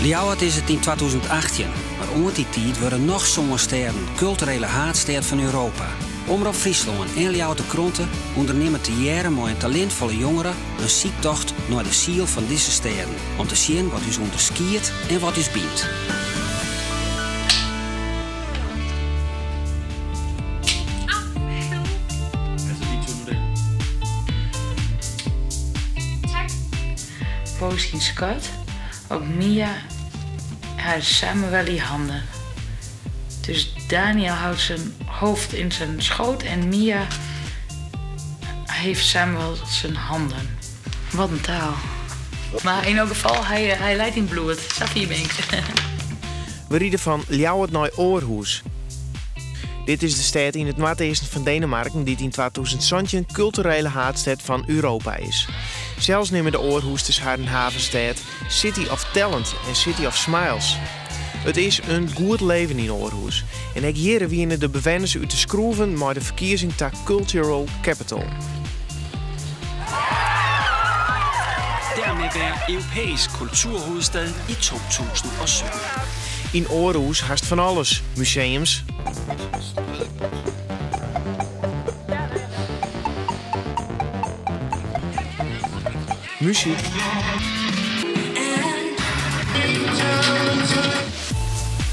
Ljouwert is it yn 2018, mar oant dy tiid wurde noch sân stêden kulturele haadstêd fan Europa. Omrop Fryslân en Ljouwerter Krante ûndernimme tegearre mei in talintfolle jongere in syktocht nei de siel fan dizze stêden om te sjen wat ús ûnderskiedt en wat ús bynt. Bo syn skat op Mia har Samuel i handen. Dus Daniel houdt zijn hoofd in zijn schoot en Mia heeft Samuel zijn handen. Wat in taal. Mar yn elk gefal, hy, hy leit yn bloed. Sa fier bin ik. We ride fan Ljouwert nei Aarhus. Dit is de stêd yn it noardeasten fan Denemarken dy't yn 2017 kulturele haadstêd fan Europa is. Sels neame de Aarhusters harren havenstêd City of Talent en City of Smiles. It is in goed leven yn Aarhus en ek hjir wiene de bewenners út de skroeven mei de ferkiezing ta Cultural Capital. Dermed være Europæisk Kulturhovedstad i 2017. Yn Aarhus hast fan alles, museums, muzyk,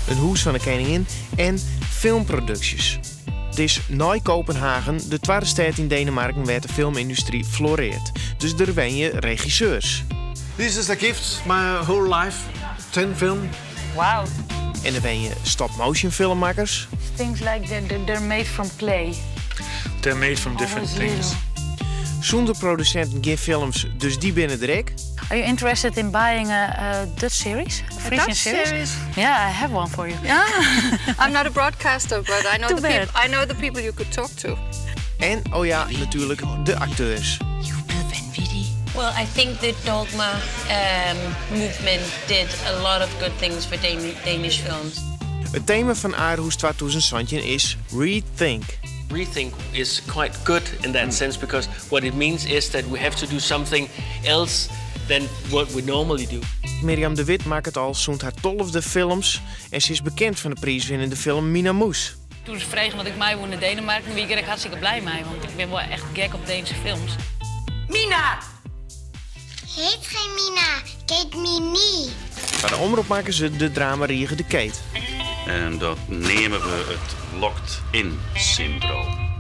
in hûs fan de keningin en filmproduksjes. It is nei Kopenhagen de twadde stêd yn Denemarken wêr't de filmyndustry floreart. Dus der wenje regisseurs. This is a gift, my whole life, 10 film. Wow. En der wenje stop-motion filmmakkers. Things like they're made from clay. They're made from different Always things. little. Sûnder produsinten gjin films, dus dy binne der ek. Are you interested in buying a Dutch series? A Frisian Dutch series? series? Yeah, I have one for you. Yeah, I'm not a broadcaster, but I know Too the bad. I know the people you could talk to. En, oh ja, natuerlik de akteurs. Well, I think the Dogma movement did a lot of good things for Danish films. It tema fan Aarhus 2017 is Rethink. Rethink is quite good in that sense because what it means is that we have to do something else than what we normally do. Mirjam de With makket al sûnt har 12e films en se is bekend fan de priiswinnende film Mina Mus. Doe't se fregen oft ik mei woe nei Denemarken, wie ik der ek hartstikke blij mei, want ik bin wol echt gek op Deenske films. Mina! Heet geen Mina, 'k heet Mimi. Foar de Omrop makke se de dramarige De Keet. En dat neame we it locked-in syndroom.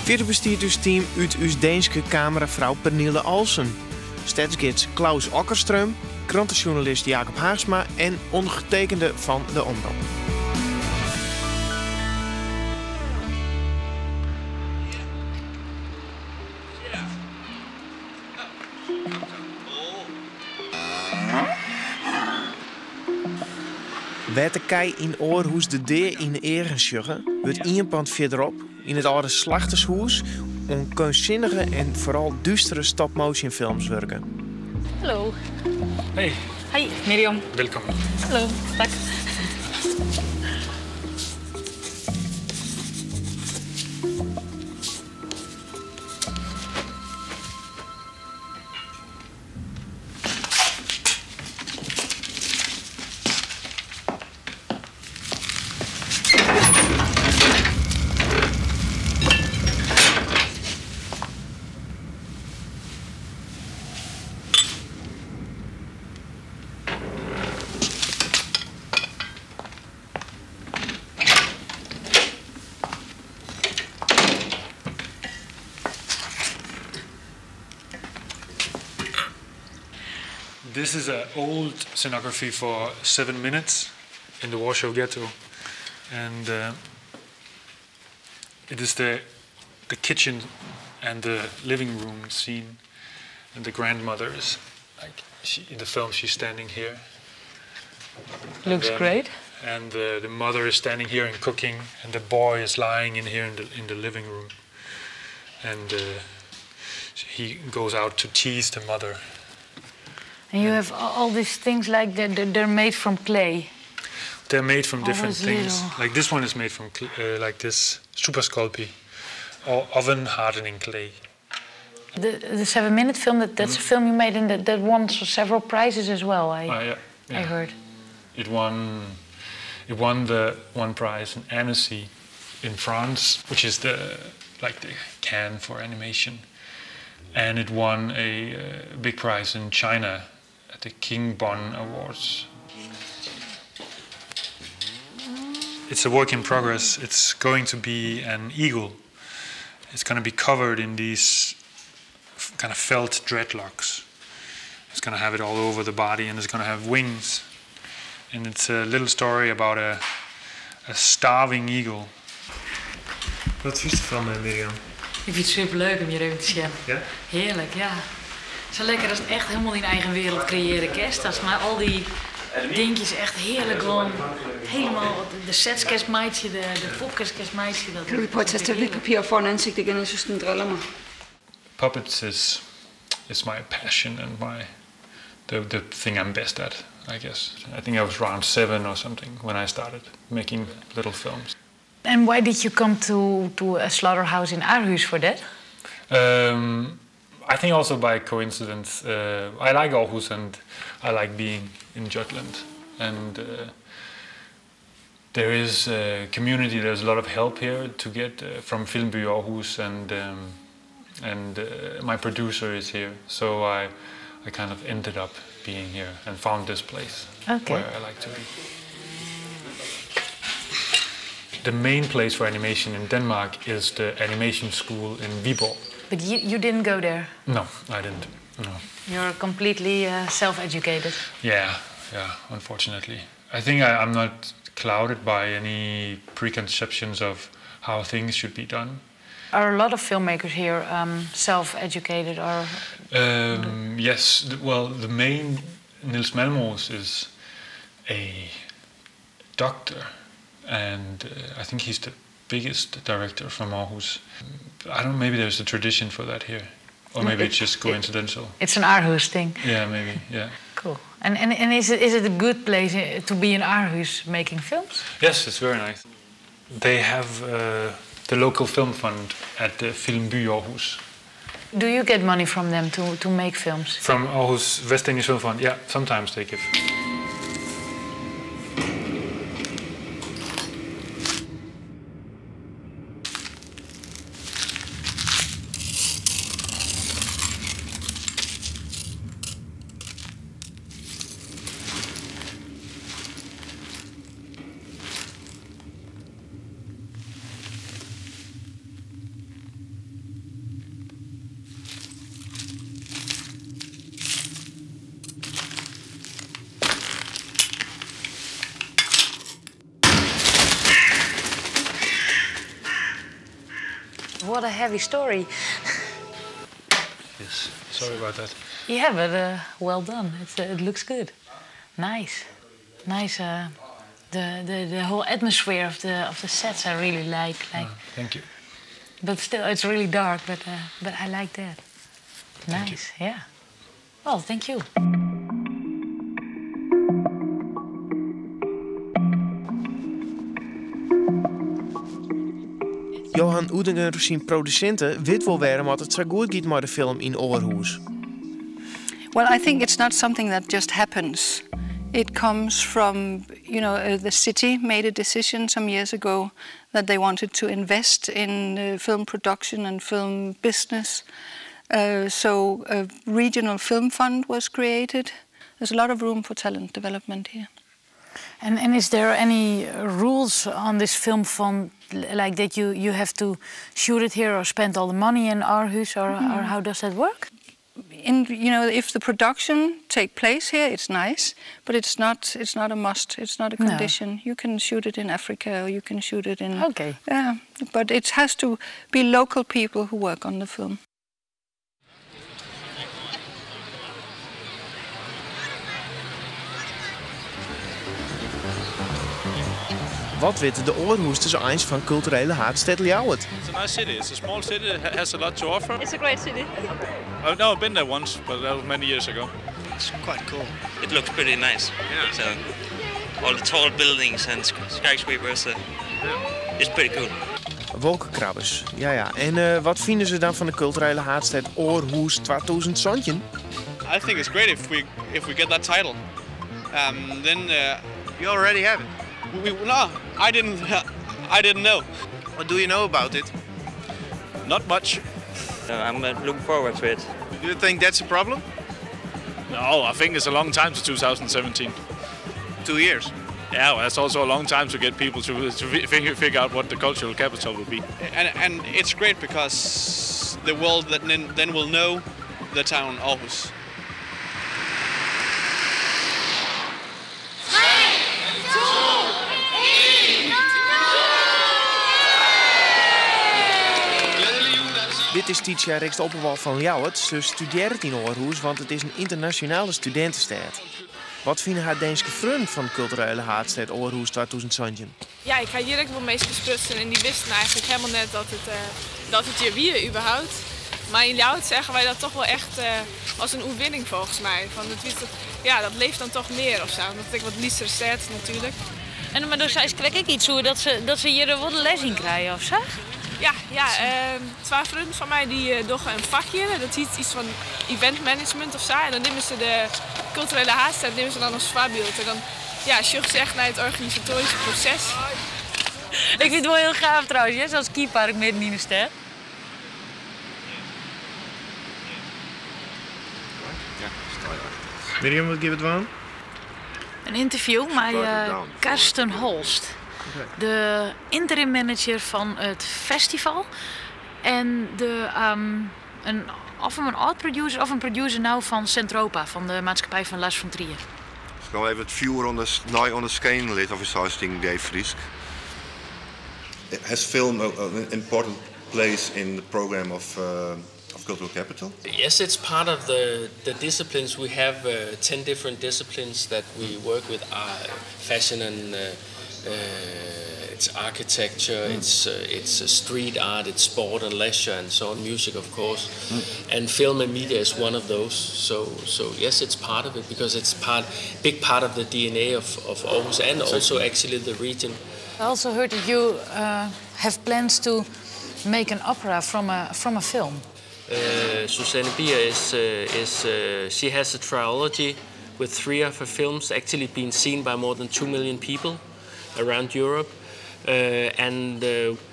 Fierder bestiet ús team út ús Deenske kamerafrou Pernille Olsen, stedsgids Klaus Åkerström, krantesjoernalist Jacob Haagsma en ûndergetekende fan de Omrop. Wêr't de kij yn Aarhus de dea yn 'e eagen sjogge, wurdt ien pand fierderop, yn it âlde slachtershûs, oan keunstsinnige en foaral dústere stop-motion films wurke. Hallo. Hey. Hi, Mirjam. Welkom. Hallo, tak. This is an old scenography for 7 Minutes in the Warsaw Ghetto. And it is the kitchen and the living room scene. And the grandmother is, like, she, in the film she's standing here. Looks great. And the mother is standing here and cooking, and the boy is lying in here in the living room. And he goes out to tease the mother. And you have all these things like they're made from clay. They're made from different Always things. little. Like this one is made from like this Super Sculpey, or oven hardening clay. The 7-minute film, that's a film you made and that won several prizes as well, I, Yeah, I yeah. heard. It won the one prize in Annecy in France, which is the Cannes for animation, and it won a big prize in China at the King Bon Awards. It's a work in progress. It's going to be an eagle. It's going to be covered in these kind of felt dreadlocks. It's going to have it all over the body, and it's going to have wings. And it's a little story about a starving eagle. Wat fynst derfan, Mirjam? Ik fyn it superleuk om hjir even te sjen. Ja? Hearlik, ja. Sa lekker datst echt hielendal dyn eigen wereld kreëarje kinst. Datst mei al dy dinkjes echt hearlik gewoan hielendal de sets kinst meitsje, de popkes kinst meitsje. Dat Kan du lige prøve at tage det papir foran ansigtet igen? Jeg synes, den driller mig. Puppets is my passion and the thing I'm best at, I guess. I think I was around 7 or something when I started making little films. And why did you come to a slaughterhouse in Aarhus for that? I think also by coincidence. I like Aarhus and I like being in Jutland. And there is a community, there's a lot of help here to get from Filmby Aarhus, and my producer is here. So I kind of ended up being here and found this place where I like to be. The main place for animation in Denmark is the animation school in Viborg. But you didn't go there? No, I didn't. No. You're completely self-educated. Yeah, unfortunately. I think I'm not clouded by any preconceptions of how things should be done. Are a lot of filmmakers here self-educated or? Yes, well, the main Nils Malmros is a doctor, and I think he's the biggest director from Aarhus. I don't know, maybe there's a tradition for that here, or maybe it's just coincidental. It's an Aarhus thing. Yeah, maybe, yeah. Cool. And is it a good place to be in Aarhus making films? Yes, it's very nice. They have the local film fund at the Filmby Aarhus. Do you get money from them to make films? From Aarhus West Danish Film Fund, yeah, sometimes they give. What a heavy story. Yes, sorry about that. Yeah, but well done. It looks good. Nice. Nice. The whole atmosphere of the sets I really like. Like, Thank you. But still, it's really dark. But I like that. Thank you. Nice. Yeah. Well, thank you. Johan Oedenger syn produsinte wit wol wêrom it sa goed giet mei de film yn Aarhus. Well, I think it's not something that just happens. It comes from, the city made a decision some years ago that they wanted to invest in film production and film business. So a regional film fund was created. There's a lot of room for talent development here. And is there any rules on this film fund, like that you have to shoot it here or spend all the money in Aarhus, or how does that work? If the production take place here, it's nice, but it's not a must. It's not a No. condition. You can shoot it in Africa, or you can shoot it in. Yeah, but it has to be local people who work on the film. Wat witte de Aarhusters eins fan kulturele haadstêd Ljouwert? It's a nice city. It's a small city. It has a lot to offer. It's a great city. Oh, no, I've been there once, but that was many years ago. It's quite cool. It looks pretty nice. So all the tall buildings and skyscrapers, it's pretty cool. Wolkekrabbers, ja ja. En wat fine se dan fan de kulturele haadstêd Aarhus 2017? I think it's great if we if we get that title. Then You already have it. We, no, I didn't I didn't know. What do you know about it? Not much. I'm looking forward to it. Do you think that's a problem? No, I think it's a long time to 2017. 2 years. Yeah, well, that's also a long time to get people to figure out what the cultural capital will be. And it's great because the world that then will know the town Aarhus. 3, 2, 1, Dit is Titia Rixt Oppewal fan Ljouwert. Se studearret yn Aarhus, want it is in ynternasjonale studintestêd. Wat fine har Deenske freonen fan kulturele haadstêd Aarhus 2017? Ja, ik ha hjir ek wol minsken sprutsen en dy wisten eigentlik hielendal net dat it hjir wie überhaupt. Mar yn Ljouwert seagen wy dat toch wol echt as in oerwinning folgens my. Fan it wie toch, ja, dat leeft dan toch mear of sa. Omdat it ek wat lytsere stêd is natuerlik. En mar do seist krekt ek yts oer dat se hjir wol de les yn krije of sa? Ja, twa freonen fan my dy dogge in fakje. Dat hjit yts fan event management of sa. En dan nimme se de kulturele haadstêd nimme se dan as foarbyld. En dan, ja, sjogge se echt nei it organisatoaryske proses. Ik fyn it wol hiel gaaf trouwens, ja, sa'n skypark midden yn de stêd. Ja, Mirjam, wat gean we dwaan? In ynterview mei Karsten Holst, de interim manager fan it festival en of in âld-producer of in producer no fan Zentropa, fan de maatskippij fan Lars von Trier. Ik noch even it fjoer oan de skenen lit, of is dat ding Dave Frysk. Has film an important place in the program of Cultural Capital? Yes, it's part of the disciplines. We have 10 different disciplines that we work with: fashion and it's architecture, it's street art, it's sport and leisure, and so on, music, of course. And film and media is one of those. So yes, it's part of it because it's big part of the DNA of Aarhus and also actually the region. I also heard that you have plans to make an opera from a film. Susanne Bier is she has a trilogy with three of her films actually being seen by more than 2 million people around Europe. And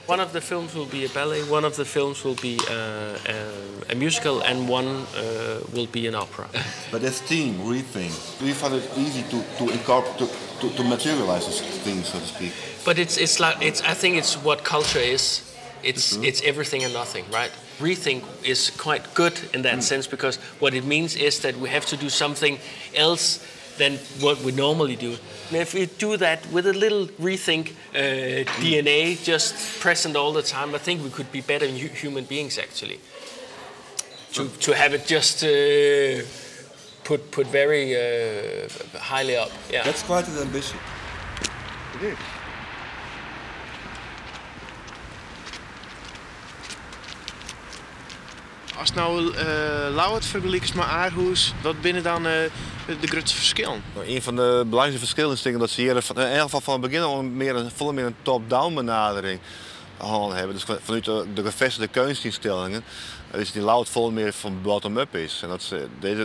one of the films will be a ballet, one of the films will be a musical, and one will be an opera. But this theme, rethink, do you find it easy to incorporate, to materialize this thing, so to speak? But it's like it's I think it's what culture is. It's everything and nothing, right? Rethink is quite good in that sense because what it means is that we have to do something else than what we normally do. And if we do that with a little rethink DNA just present all the time, I think we could be better human beings actually. To have it just put very highly up. Yeah. That's quite an ambition. It is. Ast no Ljouwert fergelikest mei Aarhus, wat binne dan de grutste ferskillen? Nou, een van de belangrijkste verschillen is denk ik dat ze hier in elk geval van het begin al folle mear in top-down benadering al hebben. Dus vanuit de gevestigde keunstynstellingen is dy Ljouwert folle mear fan bottom-up is. En dat is,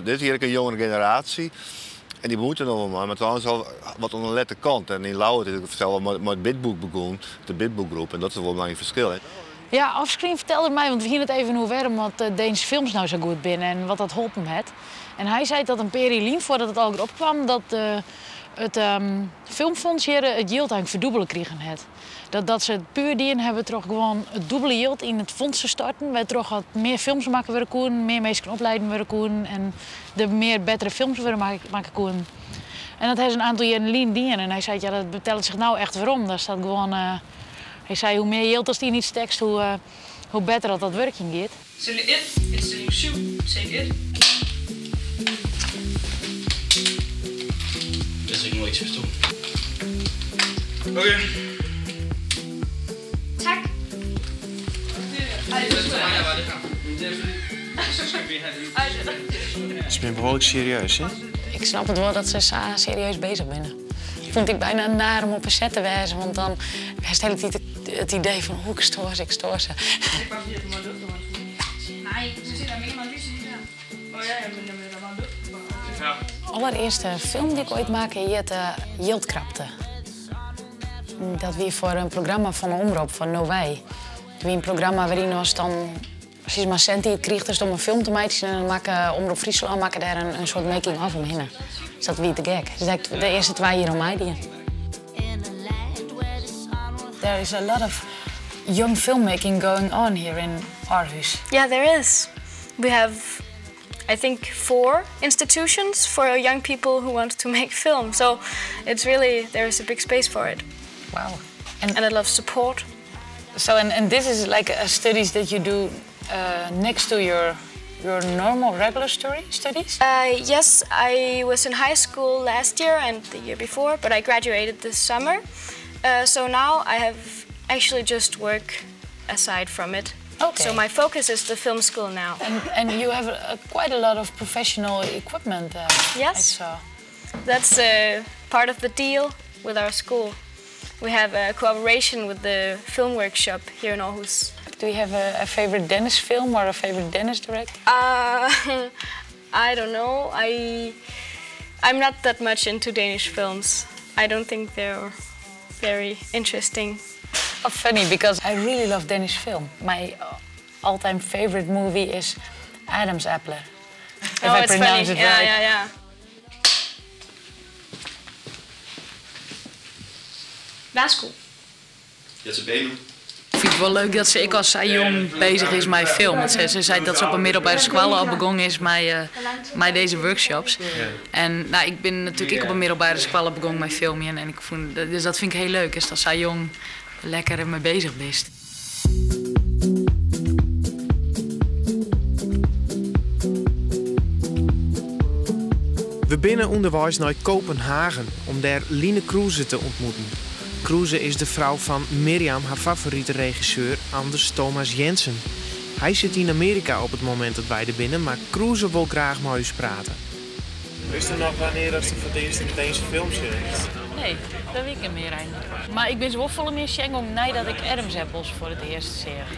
dit is hjir een jongere generaasje. En dy moatte noch wol mar, mar trouwens al wat oan de lette kant. En yn Ljouwert is it sels mei it Bidbook begûn, de Bidbookgroep. En dat is wol in belangryk ferskil. Hè. Ja, offscreen fertelde er my, want we hiene it even oer wêrom wat de Deenske films no sa goed binne en wat dat holpen hat. En hy sei dat in pear jier lyn, foardat it al opkaam, dat it filmfûns hjir it jild eigentlik ferdûbele krigen hat. Dat se it puer dien hawwe troch gewoan it dûbele jild yn it fûns te stoarten, wêrtroch wat mear films makke wurde koene, mear minsken oplieden wurde koene en der mear bettere films wurde makke koene. En dat ha se in oantal jierren lyn dien. En hy sei, ja, dat betellet sich no echt werom. Dat stiet gewoan, hy sei, hoe mear jild ast yn yts stekst, hoe better dat wurkjen giet. Stilling 1, indstilling 7, take 1. Det er ikke nogen rigtig forstå. Okay. Tak. Ej, det var det her. Men det er fordi, så skal vi have det. Ze zijn behoorlijk serieus, hè? Ik snap it wol dat se sa serieus beuzich binne. Fûn ik byna naar om op 'e set te wêzen, want dan hast de hiele tiid it idee fan oh, ik stoar se, ik stoar se. De allerearste film dy't ik oait makke hjitte Jildkrapte. Dat wie foar in programma fan de Omrop fan NoWij. It wie in programma wêryn ast dan sis mar sentiid kriegest om in film te meitsjen en dan makke Omrop Fryslân makke dêr in soart making-of omhinne. Dus dat wie te gek. Dus dêr ha ik de earste twa jier oan meidien. There is a lot of young filmmaking going on here in Aarhus. Yeah, there is. We have, I think, four institutions for young people who want to make film. So it's really, there is a big space for it. Wow. And a lot of support. So, and this is like a studies that you do next to your normal regular studies? Yes, I was in high school last year and the year before, but I graduated this summer. So now I have actually just work aside from it. So my focus is the film school now. And you have quite a lot of professional equipment. Yes. I saw. That's part of the deal with our school. We have a cooperation with the film workshop here in Aarhus. Do you have a favorite Danish film or a favorite Danish director? I don't know. I'm not that much into Danish films. I don't think they're very interesting. Oh, funny, because I really love Danish film. My all-time favorite movie is Adam's Apple. If Oh, I it's pronounce funny. it right. Yeah. Værsgo. Jeg er tilbage nu. Ik vind het wel leuk dat ze ik al zo jong bezig is met film. Want ze zei dat ze op een middelbare school al begonnen is met deze workshops. En nou, ik ben natuurlijk ik op een middelbare school begonnen met filmen. En ik vond, dus dat vind ik heel leuk, is dat zij jong lekker ermee bezig is. We binnen ûnderweis nei Kopenhagen om dêr Line Kruse te ontmoeten. Kruse is de frou fan Mirjam, har favorite regisseur Anders Thomas Jensen. Hy sit yn Amearika op it momint dat wy der binne, mar Kruse wol graach mei ús prate. Witsto noch wannear datst foar it earst in Deenske film seachst? Nee, dat wit ik net mear eigentlik. Mar ik bin wol folle mear sjen gien neidat ik Adam's Apples foar it earst seach.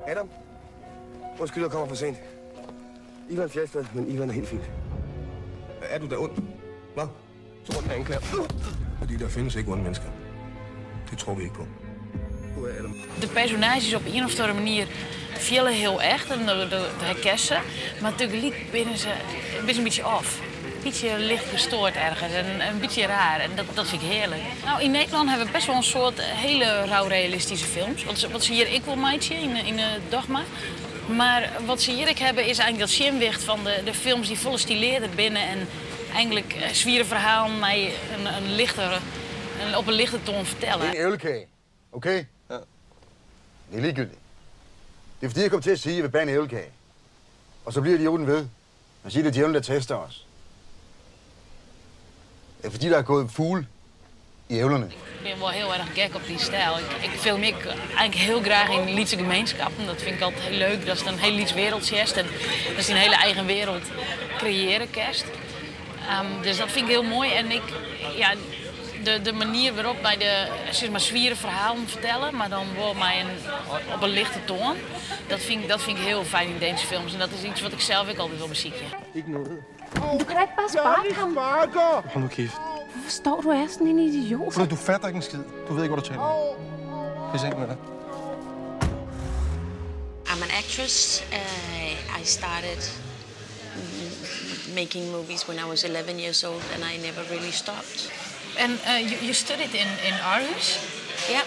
Adam, undskyld, jeg kommer for sent. Ivan Fjeldsted, men Ivan er helt fint. Er du da ond? Hvad? Så rundt anklager. Fordi der findes ikke onde mennesker. Det tror vi ikke på. Du er Adam. De personaazjes op ien of oare manier fiele hiel echt en de herkennen, mar tagelyk binne se in bytsje off. In bytsje licht gestoard ergens en in bytsje raar. En dat fyn ik hearlik. No, yn Nederlân hawwe we bêst wol in soad hiele rauw-realistyske films. Wat se hjir ek wol meitsje yn Dogma. Mar wat se hjir ek hawwe is eigentlik dat tsjingewicht fan de films dy't folle stilearder binne en eigentlik swiere ferhalen mei in lichtere, op in lichte toan fertelle. En æblekage, oké? Ja. Det er ligegyldigt. Det er fordi, jeg kom til at sige, at jeg vil bage en æblekage. Og så bliver idioten ved. Man siger, det er djævlen, der tester os. Det er fordi, der er gået fugle i æblerne. Ik bin wol hiel erch gek op dy styl. Ik film ek eigentlik hiel graach yn lytse mienskippen. Dat fyn ik altyd hiel leuk, datst in hiel lyts wereldtsje hast en datst dyn hiele eigen wereld kreëarje kinst. Dus dat fyn ik hiel moai. En ik, ja, de manier wêrop't wy de sis mar, swiere ferhalen fertelle, mar dan wol mei op in lichte toan, dat fyn ik hiel fijn yn Deenske films. En dat is yts wat ik sels ek altyd wol besykje. Ikke noget. Du kan da ikke bare sparke ham. Hold nu kæft. Hvorfor står du og er sådan en idiot? Fordi du fatter ikke en skid. Du ved ikke, hvad du taler om. I seng med dig. I'm an actress. I started making movies when I was 11 years old, and I never really stopped. And you studied in Aarhus? Yeah.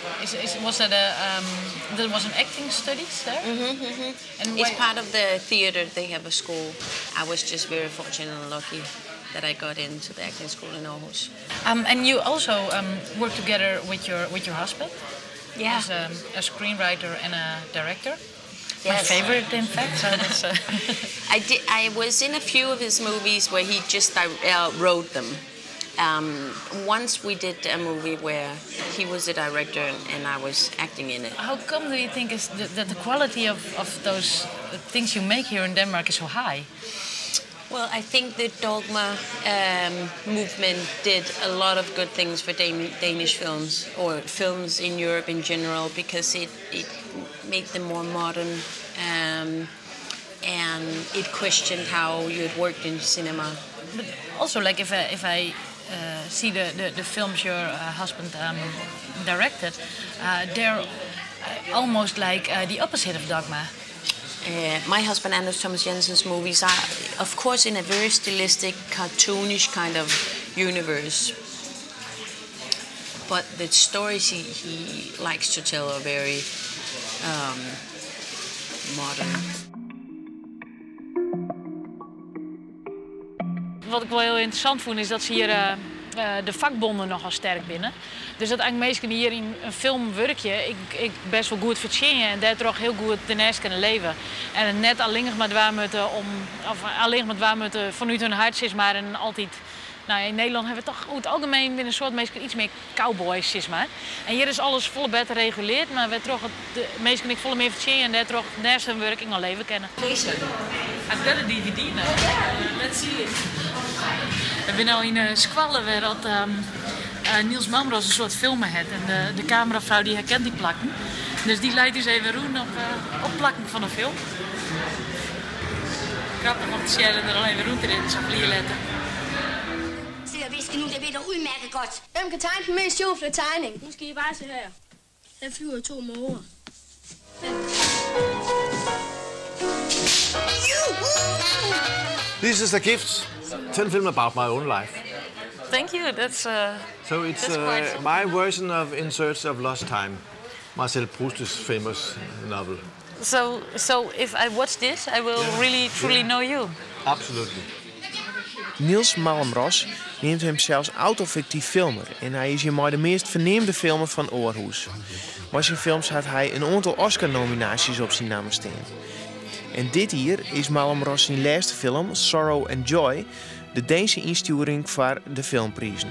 There was an acting studies there? Mm-hmm. And It's why part of the theater. They have a school. I was just very fortunate and lucky that I got into the acting school in Aarhus. And you also work together with your husband? Yeah. As a screenwriter and a director. My Yes. favorite, in fact. So that's, I did. I was in a few of his movies where he just wrote them. Once we did a movie where he was the director and I was acting in it. How come do you think is that the quality of those things you make here in Denmark is so high? Well, I think the Dogma movement did a lot of good things for Danish films or films in Europe in general because it made them more modern and it questioned how you had worked in cinema. But also, like if I see the films your husband directed, they're almost like the opposite of Dogma. My husband Anders Thomas Jensen's movies are, of course, in a very stylistic, cartoonish kind of universe. But the stories he likes to tell are very modern. Wat ik wel heel interessant vond is dat ze hier de vakbonden nogal sterk binnen. Dus dat eigenlijk mensen die hier in een film werken, ik best wel goed verdienen en daardoor heel goed daarnaast kunnen leven. En het net alleen maar dwaan moeten om, of alleen maar dwaan moeten vanuit hun hart is maar en altijd. Nou, in Nederland hebben we toch over het algemeen een soort mensen iets meer cowboys, zeg maar. En hier is alles volle beter gereguleerd, maar we toch de meesten ik volle meer verdienen en daar toch naast hun werk al leven kennen. Deze. I've got a DVD now. Let's see it. We zijn nou in een squallen waar dat Niels Malmros een soort film heeft. En de cameravrouw die herkent die plakken. Dus die leidt dus even roen op plakken van een film. Grappig om te zien er alleen weer roen erin, zo letten. Se og viske nu, det ved du udmærket godt. Hvem kan tegne den mest sjofle tegning? Nu skal I bare se her. Der flyver to måger. This is a gift. 10 film about my own life. Thank you. That's So it's that's quite my version of In Search of Lost Time, Marcel Proust's famous novel. So if I watch this, I will really truly know you. Absolutely. Niels Malmros neamt himsels autofictyf filmer en hy is hjirmei de meast ferneamde filmer fan Aarhus. Mei syn films hat hy in oantal Oscar-nominaasjes op syn namme stean. En dit jier is Malmros syn lêste film, Sorrow and Joy, de Deenske ynstjoering foar de filmprizen.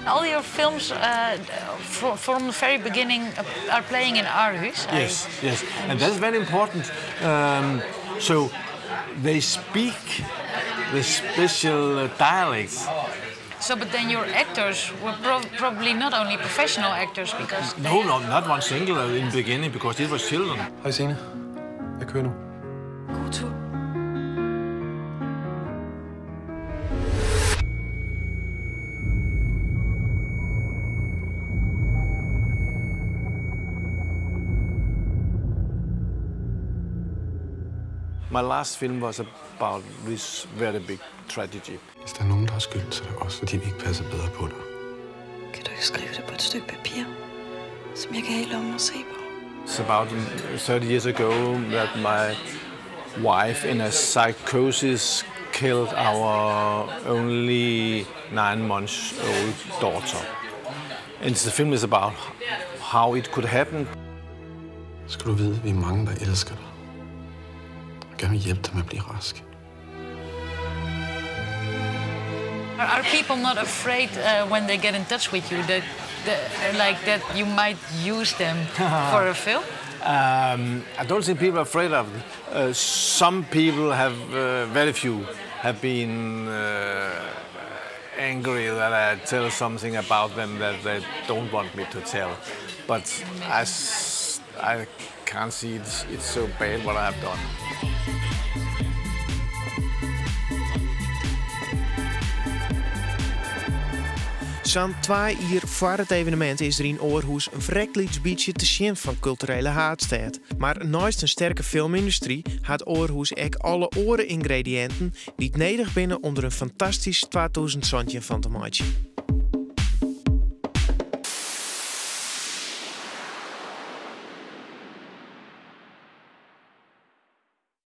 All your films from the very beginning are playing in Aarhus. Yes, and that's very important. So they speak the special dialects. So, but then your actors were probably not only professional actors because No, not one single in the beginning because it was children. Hej Signe. Jeg kører nu. God tur. My last film was about this very big tragedy. Hvis der er nogen, der har skyld, så er det os, fordi vi ikke passer bedre på dig. Kan du ikke skrive det på et stykke papir, som jeg kan have i lommen og se på? It's about 30 years ago that my wife in a psychosis killed our only 9 months old daughter. And the film is about how it could happen. Skal du vide, at vi er mange, der elsker dig. Og gerne vil hjælpe dig med at blive rask. Are people not afraid when they get in touch with you that like that you might use them for a film? I don't think people are afraid of it. Some people have, very few, have been angry that I tell something about them that they don't want me to tell. But I can't see it's so bad what I have done. Sa'n 2 jier foar it evenemint is der yn Aarhus in frekt lyts bytsje te sjen fan kulturele haadstêd. Mar neist in sterke filmyndustry hat Aarhus ek alle oare yngrediïnten dy't nedich binne om der in fantastysk 2017 fan te meitsjen.